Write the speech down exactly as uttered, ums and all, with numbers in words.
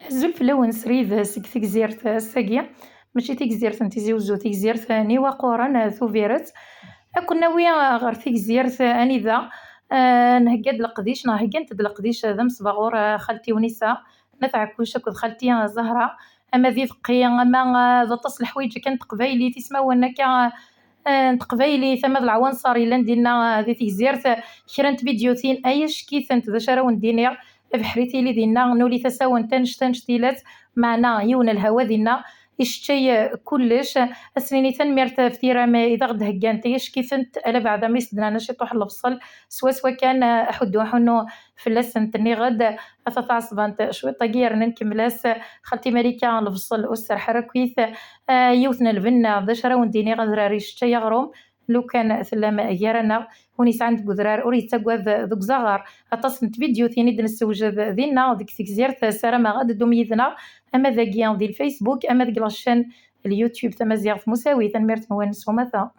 Azul fell-awen srid seg tegzirt ass-agi, mačči tigzirt n Tizi Uzzu, tigzirt n Iwaquren, Tubiret. Ad ken-nawi ɣer tigzirt anida nhegga-d leqdic, neɣ heggant-d leqdic d amesbaɣur xalti Unisa n At Ɛekkuc akked xalti Zahra, ama d ideqqi, ama d aṭas n leḥwayeǧ kan n teqbaylit, ismawen akka n teqbaylit, ama d leɛwanṣer yellan dinna di tegzirt, kra n tvidyutin ay ackitent d acu ara wen-d-iniɣ. Abeḥri tili dinna, nuli tasawent annect annect ilat, meɛna yiwen n lhawa dinna iceččay kullec. Ad s-nini tanemmirt ɣef tira-m i d aɣ-d-heggant, ay ackitent, ala beɛda mi s-d-nerna ciṭuḥ n lebṣel, swaswa kan aḥuddu aḥunnu fell-asent. Nniɣ-d ata taɛeṣbant cwiṭ-agi yerna nkemmel-as, xalti Malika lebṣel ur serreḥ ara akkit. Yiwet n lbenna, d acu ara wen-d-iniɣ, adrar iceččay aɣrum. Lukan tellam gar-aneɣ, win yesɛan deg udrar ur yettagad deg uzaɣar. Aṭas n tvidyutin i d-nessewjed dinna deg tegzirt, ssarameɣ ad d-ddum yid-neɣ, ama dagi di lfacebook, ama deg lɣeccan n YouTube Tamaziɣt Musawi. Tanemmirt-nwen s umata.